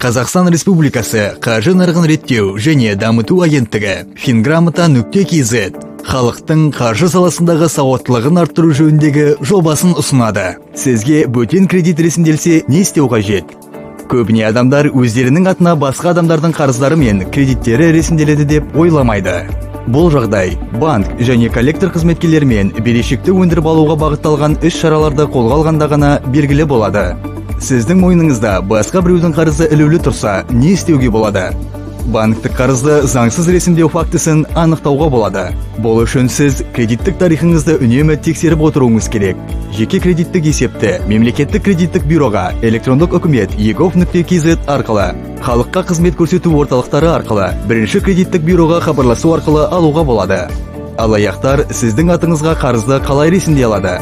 Қазақстан Республикасы Қаржы нарығын реттеу және дамыту агенттігі, Финграмота.kz халықтың қаржы саласындағы сауаттылығын арттыру жөніндегі жобасын ұсынады. Сізге бөтен кредит ресімделсе, не істеу қажет? Көбіне адамдар өздерінің атына басқа адамдардың қарыздары мен кредиттері ресімделеді деп ойламайды. Бұл жағдай банк және коллектор қызметкерлерімен берешекті өндіріп алуға бағытталған іс-шараларды қолға алғанда ғана белгілі болады. Сіздің мойныңызда басқа біреудің қарызы ілулі тұрса, не істеуге болады? Банктік қарызды заңсыз ресімдеу фактісін анықтауға болады. Бұл үшін сіз кредиттік тарихыңызды үнемі тексеріп отыруыңыз керек. Жеке кредиттік есепті мемлекеттік кредиттік бюроға электрондық үкімет egov.kz арқылы, халыққа қызмет көрсету орталықтары арқылы, бірінші кредиттік бюроға хабарласу арқылы алуға болады. Алаяқтар сіздің атыңызға қарызды қалай ресімдей алады?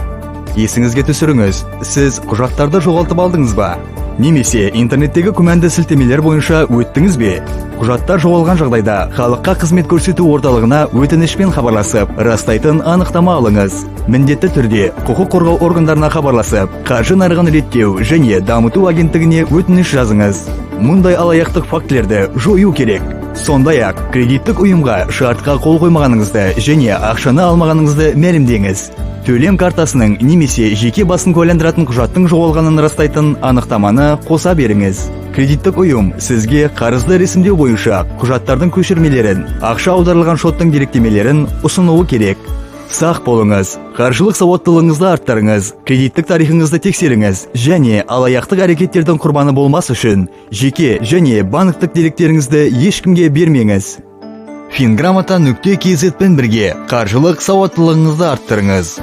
Есіңізге түсіріңіз, сіз құжаттарды жоғалтып алдыңыз ба? Немесе интернеттегі күмәнді сілтемелер бойынша өттіңіз бе? Құжаттар жоғалған жағдайда халыққа қызмет көрсету орталығына өтінішпен хабарласып, растайтын анықтама алыңыз. Міндетті түрде құқық қорғау органдарына хабарласып, Қаржы нарығын реттеу және дамыту агенттігіне өтініш жазыңыз. Мұндай алаяқтық фактілерді жою керек. Сондай-ақ кредиттік ұйымға шартқа қол қоймағаныңызды және ақшаны алмағаныңызды мәлімдеңіз. Төлем картасының немесе жеке басын куәландыратын құжаттың жоғалғанын растайтын анықтаманы қоса беріңіз. Кредиттік ұйым сізге қарызды ресімдеу бойынша құжаттардың көшірмелерін, ақша аударылған шоттың деректемелерін ұсынуы керек. Сақ болыңыз, қаржылық сауаттылығыңызды арттырыңыз, кредиттік тарихыңызды тексеріңіз және алаяқтық әрекеттердің құрбаны болмас үшін жеке және банктік деректеріңізді ешкімге бермеңіз. Финграмота.kz пен бірге қаржылық сауаттылығыңызды арттырыңыз.